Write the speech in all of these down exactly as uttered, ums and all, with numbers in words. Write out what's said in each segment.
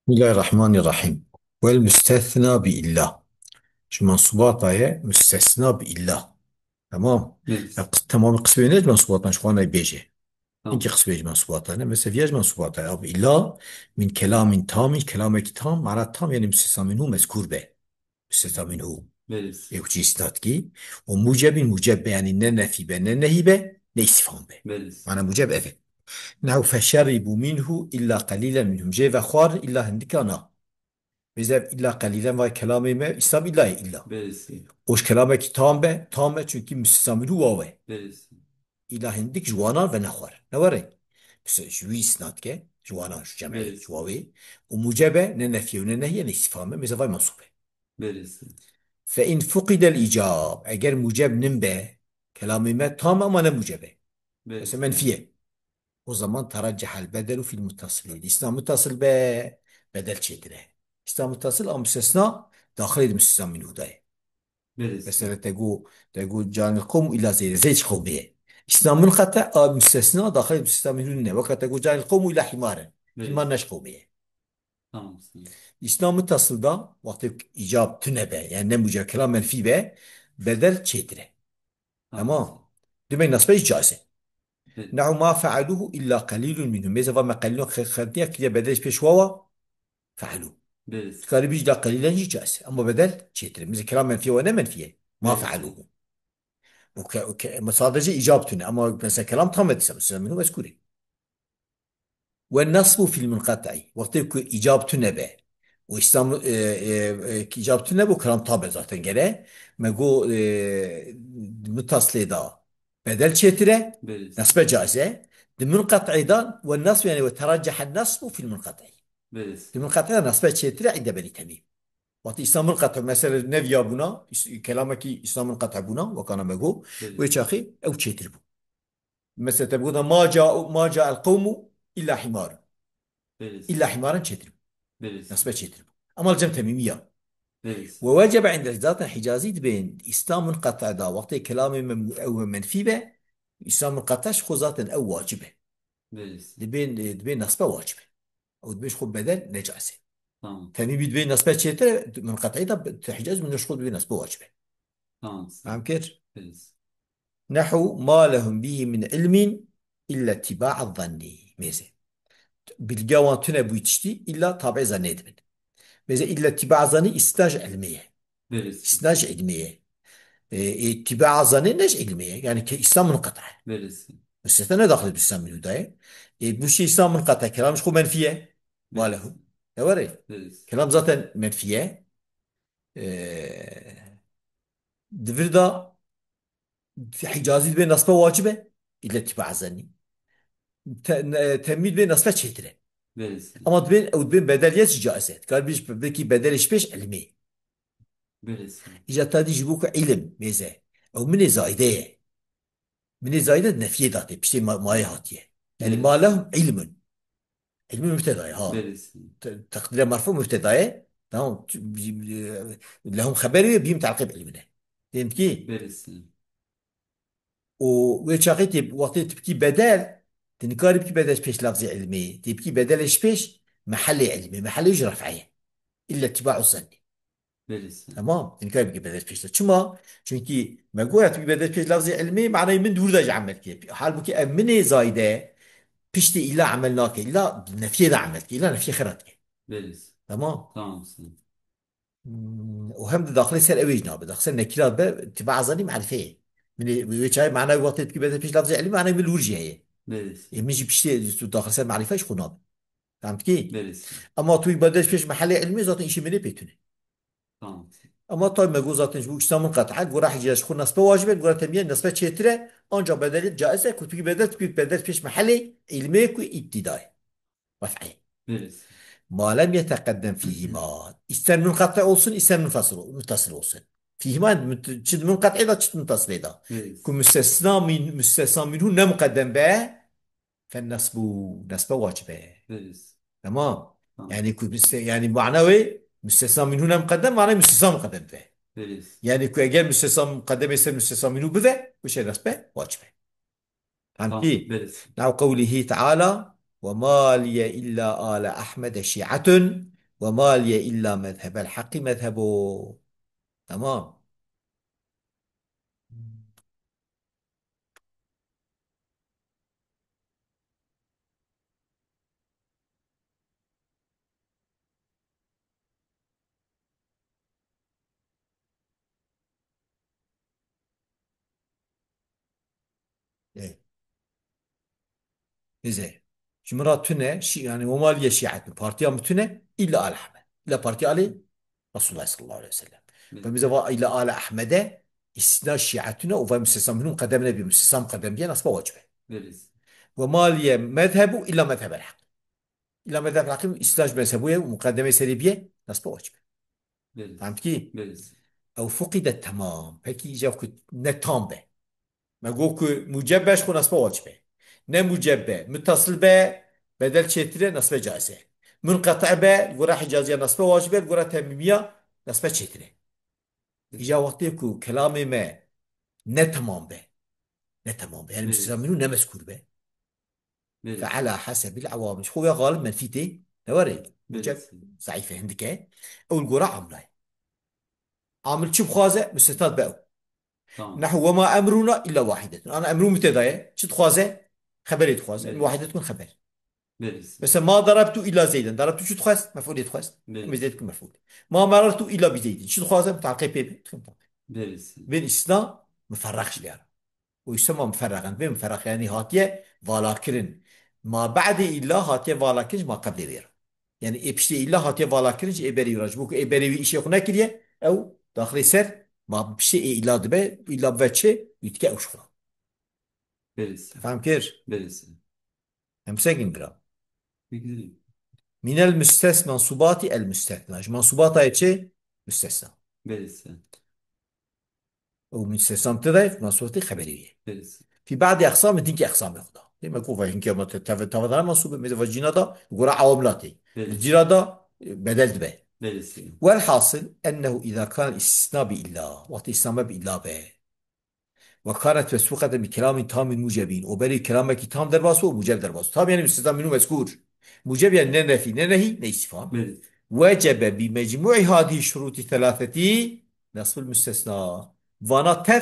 Bismillahirrahmanirrahim. Wel müstesna bi illa. Ji mensubata ye müstesna bi illa. Tamam. Evet. Ya, qis-, tamamî qismê ne ji mensubatan ji xwana bêje. Tamam. Hinkî qismê ji mensubatan ne. Mesela viya ji mensubatan ye. Abi illa min kelamin tamin, kelamekî tam, mana tam yani müstesna minhu mezkur be. Müstesna minhu. Evet. Ê ku çî îsnad kî. Û mucebin muceb be, yani ne nefî be, ne nehî be, ne îstifham be. Evet. Mana muceb ev e. Nehu feşeribû minhu illa qalilen minhum. Jê ve xwarin illa hindika na. Mêze illa qalilen vay kelamê me, îslam illa ye illa. Evet. O ji kelamekî tam be, tam e çünkü müstesna minhu waw e. Evet. Îla hindik ji wanan ve nexwar. Ne were? Mesela ji wî îsnad ke, ji wanan, ji cemê, Evet. ji wawê. Û mucebe, ne nefiye û ne nehiye, ne îstifham e, mêze vay mensûb e. Belê. Fe in fuqidel îcab, eger muceb nin be, kelamê me tam ama ne muceb e. Belê. Mesela menfiye. O zaman teraccehel bedelu fil muttasil. Îsna muttasil be, bedel çêtir e. Îsna muttasil a müstesna, daxilê di müstesna minhu de ye. Belê. Mesela te got, te got canil qewm ila Zeyd, Zeyd ji qewmê ye. Îsna munqete a müstesna, daxilê müstesna minhu ne. Weka te got canil qewm ila himar in. Belê. Himar ne ji qewmê ye. Tamam. Îsna muttasil da, wextê îcab tune be, yani ne muceb, kelam menfî be, bedel çêtir e. Tamam. Tamam. Dimey nasbe hiç caiz e. Evet. Nehu ma fealuhu illa qalilun minhum. Mêze va me qalilun xe-, xertiya kiriye bedel ji pêş wawa fealu. Evet. Dikarî bî ji da qalilen jî caiz e. Ama bedel çêtir e. Mêze kelam menfî ye, ne menfî ye. Ma Evet. fealuhu. O ke, o ke, ama sadece îcab tune. Ama mesela kelam tam e dîsa. Mesela minhu mezkur e. Ve nasbu fil munqati. Wextê ku îcab tune be. Û îslam, e, e, e, îcab tune be, kelam tam e zaten gere. Me got, e, muttasilê da bedel çêtir e. Belê. Nasbe caiz e. Di munqati'ê da ve nasb yani ve teraccehe nasbu fil munqati. Belê. Di munqati'ê da nasbe çêtir e, îde benî temîm. Wextê îslam munqati, mesela neviya bûna, îs-, kelamekî îslam munqati bûna, wekana me got, Belê. wê çaxê ew çêtir bû. Mesela te bi goda ma ca, ma ca el qewmu illa himarun. Belê. İlla himarun çêtir bû. Belê. Nasbe çêtir bû. Ama li cem temîmiya. Belê. Ve wecebe inde zaten Hicazî dibên îslam munqati da wextê kelamê me ew menfî be, îslam munqati ji xwe zaten ew wacib e. Belê. Dibên, dibên nasbe wacib e. Ew dibên ji xwe bedel ne caiz e. Tamam. Temîmî dibên nasbe çêtir e, munqati da te Hicazî min ji xwe dibên nasbe wacib e. Tamam. Fem kir? Belê. Nehu ma lehum bihi min ilmin illa ittiba'a zanni. Mêze. Bilgiya wan tune bûyî tiştî, illa tabi'ê zannê dibin. Mêze illa ittiba'a zanni îsna ji ilmê ye. Belê. Îsna ji ilmê ye. E, e, ittiba'a zanni ne ji ilmê ye. Yani ke îsna munqati. Belê. Müstesna ne daxil îsna minhu da ye. E, bu şey îsna munqati, kelam ji xwe menfî ye. Ma lehum. Ne were? Belê. Kelam zaten menfî ye. E, di vir da Hicazî dibê nasbe wacib e, îlle tîba zennî. Te-, ne-, temî dibê nasbe çêtir e. Belê. Ama dibên, ew dibên bedel yê jî caiz e. Dikar bî, belkî bedelê ji pêş ilmê. Belê. Îca tadî ji bo ku îlim mêze. Ew minê zayde ye. Minê zayde nefiyê datê, piştê ma-, mayê hatiye. Yani Belê. ma lehum ilmun. Ilmî mübteda ye, ha. Belê. Te-, teqdîre merfu mübteda ye. Tamam. Tu-, bi-, bi-, lehum xeberê ye, bîm teqîb ilmine. Dedim ki, Belê. û wê çaxê tê, wextê tibkî bedel, tu nikarî bikî bedel ji pêş lafzê ilmî, tê bikî bedel ji pêş mehelê ilmî, mehelê ji ref'e ye. İlla ittiba zannî. Belê. Tamam. Nikarî bikî bedel pêş de. Çima? Çünkü me goya tu bikî bedel pêş lafzê ilmî, manayê min dûr de ji emel kê. Halbuki ev minê zayde piştî îlla emel nake. Îlla nefiyê de emel kê. Îlla nefiyê xerat kê. Belê. Tamam. Tamam. Hmm, û hem de daxilê ser ewê jî nabe. Daxil ser nekîrat be, tiba azanî marifeyê. Minê wê çayê manayê wextê tu bikî bedel pêş lafzê ilmî, manayê min li wir jî heye. Belê. Ê min jî piştê tu daxil ser marife ji xwe nabe. Fehmtikî? Belê. Ama tu bikî bedel pêş mehelê ilmî zaten îşê minê pê tune. Tamam. Ama tabi me got zaten ji bo îslam munqati, gora hicaz ji xwe nasbe wacib e, gora temyiye nasbe çêtir e, ancak bedel caiz e, ku tu bikî bedel, tu bikî bedel pêş mehelê ilmê ku îbtîda ye. Ref'ê. Belê. Ma lem yeteqeddem fîhîma. İster munqati olsun, ister munfasıl, muttasil olsun. Fîhîma, mut-, çi munqati da, çi muttasil da. Belê. Ku müstesna min-, müstesna minhu ne muqeddem be, Fen nasbu, nasbe wacib e. Belê. Tamam. Tamam. Yani ku müste-, yani mana wê müstesna minhu ne muqeddem, mana müstesna muqeddem be. Belê. Yani ku eger müstesna muqeddem ise müstesna minhu bibe, bu şey nasbe wacib e. Tamam. Tamam, belê. Nav qewlihi teala, "Ve ma liye illa ale Ahmede şi'etun Ve ma liye illa mezhebel haqqi mezhebo. Tamam. Ê. Bize. Ji min re tune, şi-, yani, we ma liye şi'etun. Partiya min tune, illa Al Ahmed. Illa partiya Alî Resulullah sallallahu aleyhi ve sellem. Belê. Ve bize va illa Al Ahmed'e, istisna şi'etune, û ve müstesna minhu muqeddem nebi, müstesna muqeddem diye nasba wacib e. Belê. Ve ma liye mezhebu illa mezhebel haq. Îla mezheb hakim îslac mezhebuye û muqedemê serê biye, nasba wacib e. Belê. Fehm dikî? Belê. Ew fuqide temam. Pekî îca ku ne tam be. Me got ku muceb be, ji xwe nasba wacib e. Ne muceb be, mutasil be, bedel çêtir e, nasbe caiz e. Munqeti be, li gora Hicaziya nasbe wacib e, li gora Temîmiya nasbe çêtir e. Îca wextê ku kelamê me ne temam be. Ne temam be. Yani Belê. Müstesna minhu ne mezkûr be. Belê. Fe ala hasebil awamil. Xwe ya galib menfî tê. Ne were? Belê. Muceb zeîf e, hindik e. Ew li gora amlayê. Amil çi bixwaze? Müstesna be ew. Tamam. Nehu ve ma emruna illa wahidetun. Ana emrû mübteda ye. Çi dixwaze? Xeberê dixwaze. Belê. Wahidetun xeber. Belê. Mesela ma darabtu illa Zeyden. Darabtu çi dixwest? Mef'ulê dixwest. Belê. Em Zeyd ku mef'ul. Ma merartu illa bi Zeydin. Çi dixwaze? Mutaqê pê be. Belê. Bin istisna muferreq ji diyar. Û îstisna muferreq in. Bê muferreq yani hatiye valakirin. Ma ba'dê illa hatiye valakirin ji ma qeblê wê re. Yani ê piştê illa hatiye valakirin ji ê berê wê re. Ji bo ku ê berê wî îşê xwe nekiriye, ew daxilê ser, ma piştê ê illa dibe, illa bibe çi, wî dike ew ji xwe. Belê. Fehm kir? Belê. Em bisekîn bira. Peki. Minel müstes-, mansubati el müstesna. Ji mansubata ye çi? Müstesna. Belê. Ew müstesna tê de, mansubati xeberî ye. Belê. Fi ba'di aqsam, din ki aqsamê xwe da. Demek ku va hinkê ma te-, teve-, teve dana mansub e, mêze va cîna da, gora awamlatê. Belê. Cîra da, e, bedel dibe. Belê. Welhasil, ennehu iza kan istisna bi illa. Wextê istisna bi illa be. Ve kanet mesbuqeten bi kelamin tamin mucebin. O berê kelamekî tam derbas û muceb derbas. Tam yani müstesna minhu mezkur. Muceb yani ne nefi, ne nehi, ne istifham. Belê. Vecebe bi mecmu'i hadihi şuruti selaseti nasbul müstesna. Vana tev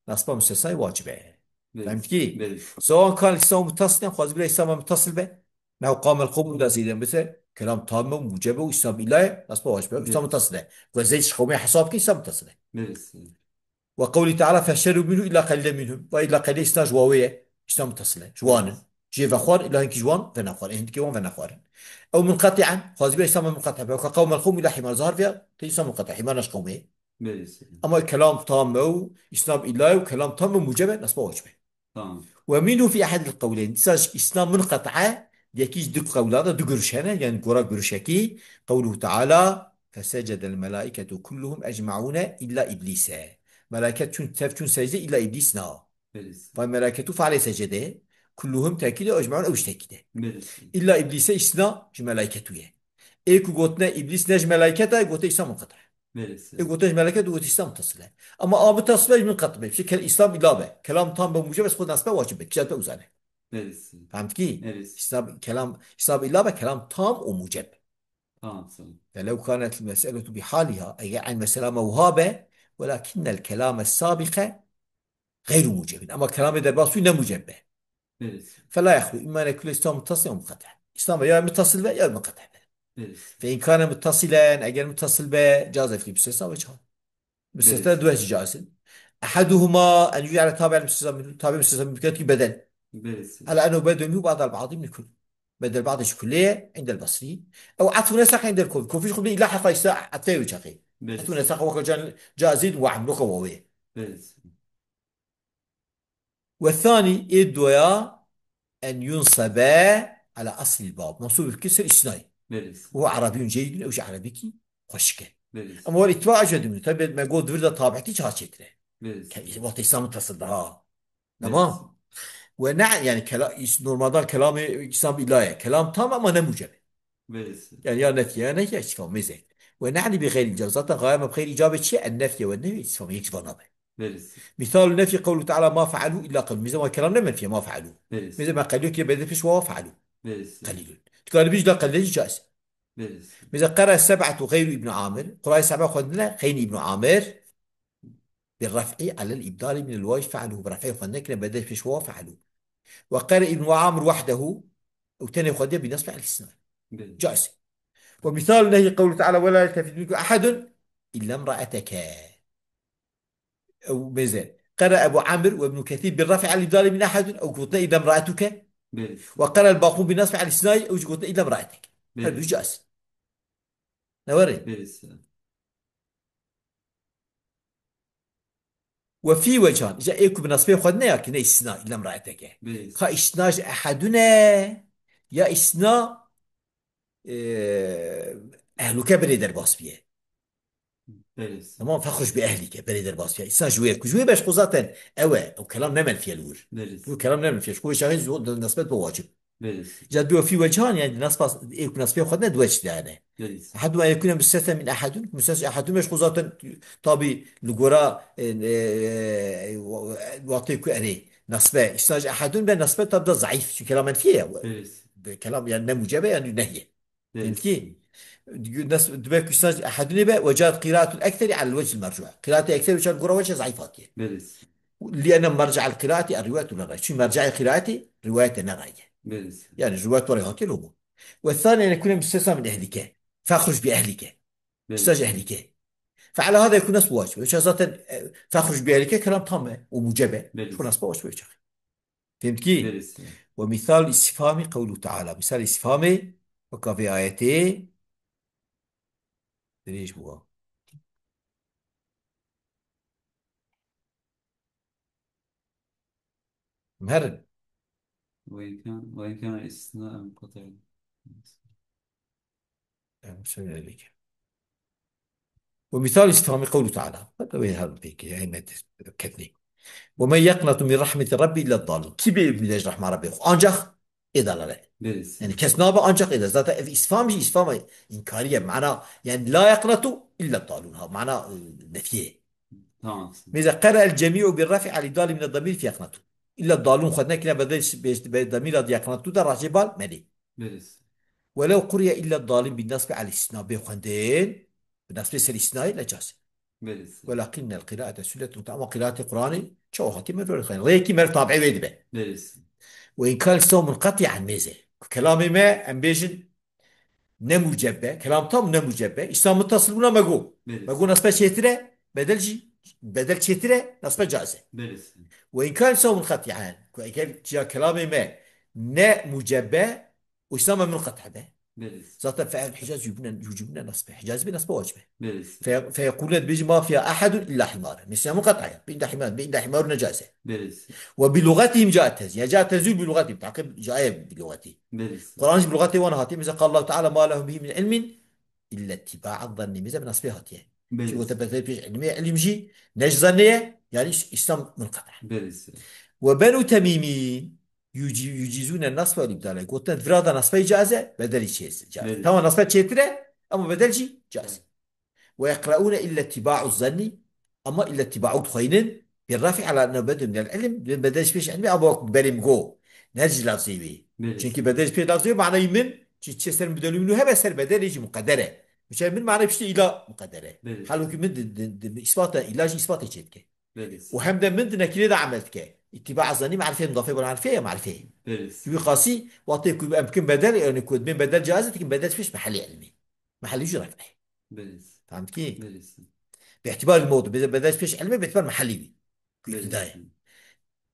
nasba müstesnayê wacib e. Belê. Fehm dikî? Belê. Sawan kan istisna mutasilen, xwazî bila istisna mutasil be. Nehu qamel qewm illa Zeyden bise, kelam tam e û muceb e û istisna bi illa ye, nasba wacib e. Belê. Istisna mutasil e. Ku Zeyd ji qewmê hesab ke istisna mutasil e. Belê. Ve qewlî teala feşteru minhu illa qalilen minhum. Ve illa qalîl îsna ji wawê ye. Îsna mutesil e. Ji wan in. Jê vexwar illa hinkî ji wan venexwar. Ê hindikê wan venexwarin. Ew munqeti'en. Xwazî bê îsna me munqeti' be. Weke qewmel qewm illa himar. Zahar viya te îsna munqeti'. Himar naş qewmê. Belê. Ama kelam tam e û îsna bi illa ye û kelam tam e muceb e. Nasba wacib e. Tamam. Ve minhu fi ehedil qewleyn. Dîsa ji îsna munqeti'e, yekî ji du qewla de du görüş hene, yani gora görüşekî, qewluhu teala, fesecedel melaiketu kulluhum ecmaune illa iblîse. Melaiket çûn, tev çûn secde illa iblîs na. Belê. Vay melaiket û fe'lê secde, kulluhum tekîde, ecmaun ew ji tekîde. Belê. Illa iblîse îsna ji melaiketu ye. Ê ku gotine iblîs ne ji melaiket e, gote îsna munqeti'e. Belê. Ê gote ji meleket û gote îslam mutasile. Ama a mutasile ji min qet be. Şey, kel-, îslam illa be. Kelam tam be mucib, ez xwe nasbe wacib be. Kişat be uzane. Belê. Fehm dikî? Belê. Îslam, kelam, îslam illa be, kelam tam û mucib. Tamam, tamam. Felew kanet meseletu bi haliha. Eger eyn mesela me wiha be, welakinnel kelame sabiqe gayru mucebin. Ama kelamê derbas wî ne muceb be. Belê. Fela yahlu, imma en yekune îslam muttasil ew munqati'. Îslam ya muttasil be ya munqati' be. Belê. Fe in kane muttasilen, eger muttasil be, caze fî müstesna ve çar. Müstesna Belê. Du wecî caiz in. Ehaduhuma en yuc'ale tabi'el müstesna minhu, tabi müstesna minhu ki bedel. Belê. Ala ennehu bedel minhu ba'del ba'di min kul. Bedel ba'di ji kullê indel Basrî. Ew atfu nesaq indel Kuf. Kufî ji xwe illa hefa îsla atfê wî çaxê. Belê. Atfu nesaq weke can cazid ve amluka ve wê. Belê. Ve thani, ê doya, en yunsebe ala aslil bab. Mansûb bike ser îsnayê. Belê. Û erebiyun ceyyidun, ew jî erebîkî xweşik e. Belê. Ama were îttiba ecedimî. Tabi me got vir de tabîtî çawa çêtir e. Belê. Ke-, wextê îslam muttasil daha. Belê. Tamam. Ve ne, yani kela-, îs-, normaldan kelamê îslam îlaye. Kelam tam ama ne mucebe. Belê. Yani ya nefiye ya nehiye istifam mêze. Ve ne'ni bi xeyrî icab. Zaten gaye me bi xeyrî icabê çi ye? En nefiye ve nehiye istifam yek ji vana be. Belê. Misalu nefi qewlu teala ma fealû illa qalîl. Mêze ma kelam ne menfiye ma fealû. Belê. Mêze ma qelîl ki bede piş wa fealû. Belê. Qalîlun. Dikare bîj la qalîl jî caiz. Belê. Mesela qera seb'atu xeyru Ibn Amir. Qurayê seb'a xwendine xeynî Ibn Amir. Bi ref'i alel ibdali minel wawi fe'lu. Bi ref'i xwendine kine bedel pêş waw fe'lu. Ve qera Ibn Amir wahdehu. Ew tenê xwendiye bi nasbi al istisna. Belê. Caiz. Ve misal nehi qewlu teala ve la yeltefit minkum ahadun illa imraeteke. Ew mêze. Qera Ebu Amir ve Ibn Kethîr bi ref'i al ibdali min ahadun. Ew gotine illa imraetuke. Belê. Ve qera el baqûn bi nasbi al istisnayî. Ew jî gotine illa imraetek. Belê. Her du caiz. Ne were? Belê. Ve fî wecan. Îca ê ku bi nasbê xwe ne ya ki ne îstisna, îlem raeteke. Belê. Ka îstisna ji ehedune ya îstisna, e, ehluke berê derbas biye. Belê. Tamam, fexruc bi ehlike, berê derbas biye. Îstisna ji wê ku ji wê beş xwe zaten ew e. Ew kelam ne menfiye li wir. Belê. Ew kelam ne menfiye. Ji xwe şahid ji nasbet bo wacib. Belê. Ca diyo fî wecan, yani naspas, ê ku nasbê xwe ne du weç dane. Belê. Ehadun en yekune müstesna min ehadun, müstesna ehadun meşgul zaten tabi li gora, e, e, e, wextê ku erê nasbe, îstaj ehadun be nasbe tabi da zayıf. Çünkü kelam menfiye ya. Belê. Be kelam yani ne mucebe yani nehye. Belê. Fehmtî? Nas-, dibe ku îstaj ehadunê be, ve caet qiraatul ekseri alel wecil mercuh. Qiraatê ekser uçar gora weçe zayıf hatiye. Belê. Li ene merca el qiraati el rivayetu ne ray. Çünkü mercaê qiraatê rivayete ne ray. Belê. Yani rivayet oraya hatiye lo bu. Ve thani en yekune müstesna min ehlike. Fexruc bi ehlike. Belê. Staj ehlike. Fe ala hada yekun nasbu wacib. Uçar zaten, e, fexruc bi ehlike kelam tam e. O mucebe. Belê. Şu nasba wacib uçar. Fehmtî? Belê. Ve misal istifhami qewlu teala. Misal istifhamê weka vê ayetê dirêj bû. Em herin. Ve in kan, ve in kan istisna munqati'. Em şöyle dedik. Ve misal istifhami qewlu teala. Hatta ve her peki, yani ne ketni. Ve men yeknatu min rahmeti rabbi illa dalun. Kî bê ümîd e ji rehma Rabbê xwe? Ancak ê dalale. Belê. Yani kes nabe ancak ê dalale. Zaten ev istifham jî istifham inkariye. Mana yani la yeknatu illa dalun. Ha, mana, e, nefiye. Tamam. Mêze qera el cemi'u bi raf'i al ibdali min damir fi yeknatu. Illa dalun xwe nekine bedel be damira di yeknatu da racê bal melê. Belê. Welev quriye illa dalin bi nasbi al istisna bê xwendin. Bi nasbê ser îstinayê necas e. Belê. Welakinnel qiraete sünnetun, ama qiraatê Qur'anê çawa hatî merv xwendin. Rêyekî merv tabi'ê wê dibe. Belê. Ve in kan sew munqati'en mêze. Ku kelamê me em bêjin ne muceb be, kelam tam ne muceb be. Îslam muttasil bûna me go. Belê. Me go nasbe çêtir e, bedel jî, bedel çêtir e, nasbe caiz e. Belê. Ve in kan sew munqati'en. Ku eger ciya kelamê me ne muceb be, û Îslam munqati' be. Belê. Zaten fe el Hicaz yucibune, yucibune nasbe. Hicaz be nasbe wacib e. Belê. Fe, fe yekulune dibêjin ma fiha ahadun illa himar. Mesela munqati' ya. Bi illa himar, bi illa himar necase. Belê. Ve bi lugatihim caet tenzîl. Ya caet tenzîl bi lugatihim. Takib cae bi lugati. Belê. Kur'an jî bi lugatê wan hatiye. Mesela qala Allahu Teala ma lehum bihi min ilmin illa ittiba'a zanni. Mesela bi nasbe hatiye. Belê. Çünkü o tepede bir ilmi, ilim jî ne ji zanneye, yani İs-, İslam munqati'. Belê. Ve benu Temîmîn. Yuci-, yucizûne nasbe wal îbdale. Gotin vira da nasbe caiz e, bedelî çêtir caiz e. Belê. Tamam, nasbe çêtir e, ama bedel jî caiz e. Ve yekraûne illa ittiba'u zanni, ama illa ittiba'u dixweynin, bi raf'i ala ennehu bed'un minel ilm, bi bedel pêş ilmi, ama wek berê min go. Ne ji lafzê wê. Belê. Çünkü bedel pêş lafzê wê, manayî min, çi çê ser mudelî min û hebe ser bedelê jî muqedder e. Mesela min manayî piştî îla muqedder e. Belê. Halbuki min di, di, di, îspat e, îla jî îspatê çê dike. Belê. Û hem de min di nekirê de emel dike. Îtîba ezanî marifê, mudafê bo marifê ya marifê. Belê. Wî qasî, wextê ku em bikin bedel, yani ku dibên bedel caiz e, dikin bedel pêş mehellê ilmî. Mehellî jî ref'e. Belê. Fehm dikî? Belê. Bi îtîbar mewdu, bedel pêş ilmê, bi îtîbar mehellî wî. Belê. Ku îdayê.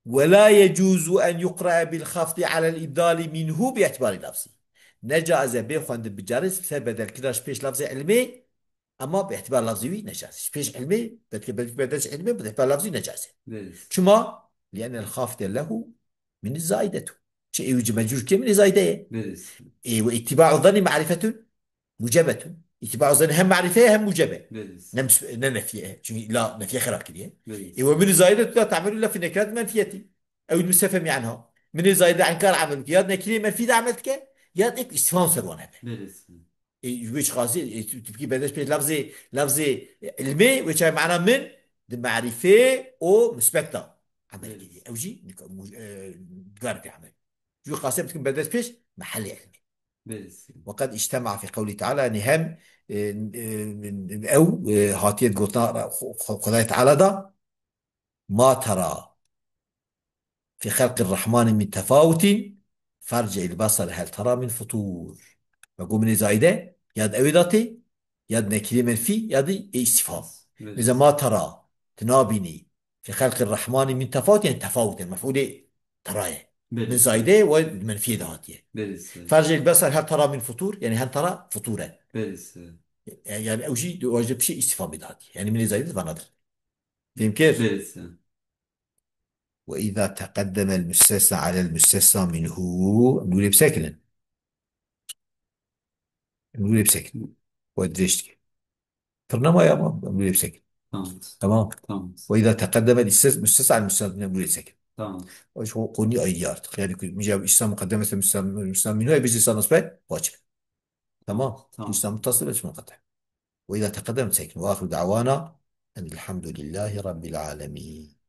Ve la yecuzu en yuqra bil xafdi alel ibdali minhu bi îtîbarî lafzî. Ne caiz e bê xwendin bi caiz ser bedelkirina ji pêş lafzê ilmê, Ema bi îtîbar lafzê wî necaiz. Ji pêş ilmê, belkî, belkî bedel ji ilmê, bi îtîbar lafzî necaiz e. Belê. Çima? Li'ennel xafde lehu min zaidetu. Çi ê wî ci mecrûr ke min zayde ye. Belê. Ê ve îtîba'u zanni marifetun mucebetun. Îtîba'u zanni hem marife ye hem mucebe. Belê. Ne mus-, ne nefiye ye. Çünkü illa nefiye xerab kiriye. Belê. Ê ve min zaidetu la ta'melu illa fi nekirat menfiyeti. Ew musefemi anha. Min zayde enkar amel ke. Ya nekirê menfî de amel dike, ya ek istifham ser wan hebe. Belê. E, ji wê çiqasî, e, tu, tu fikî bedeş pê lafzê, lafzê, e, ilmê, wê çay mana min di marîfê û musbet da emel kiriye. Ew jî nika mu-, e, digar ke emel. Ji wê qasê bikin bedeş pêş mehelê ilmê. Belê sir. وقد اجتمع في قوله تعالى, yani hem e, e, ew e, hatiye gotina Xu- Xu- Xudayê Teala da, ما ترى في خلق الرحمن من تفاوت فارجع البصر هل ترى من فطور. Ve gominê zayde ya da ew datê ya da nekirê menfî ya da ê istifham. Belê. Mesela ما ترى, tu nabînî, في خلق الرحمن من تفاوت, yani tefawut e, mef'ulê tera ye. Min Belê. zayde ve menfiyê de hatiye. Belê sir. فارجع البصر هل ترى من فطور, yani hel tera futur e. Belê sir. Yani ew jî di wajde pişê istifamê de hatiye. Yani min zayde vana dir. Fêm kir? Belê sir. وإذا تقدم المستثنى على المستثنى منه, em wê bisekinin. Em wê bisekinin. Ve dirêj dike. Tırnama ya ama em wê bisekinin. Tamam. Tamam. Tamam. وإذا تقدم المستثنى على المستثنى منه, em wê bisekinin. Tamam. O şu konu ayrı artık. Yani konu ya İslam mukaddemesi Müslüman, Müslüman minhu, biz İslam nasbet, vacip. Tamam. Tamam. İslam mutasıl ve mukaddem. وإذا تقدم سكن. وآخر دعوانا أن الحمد لله رب العالمين.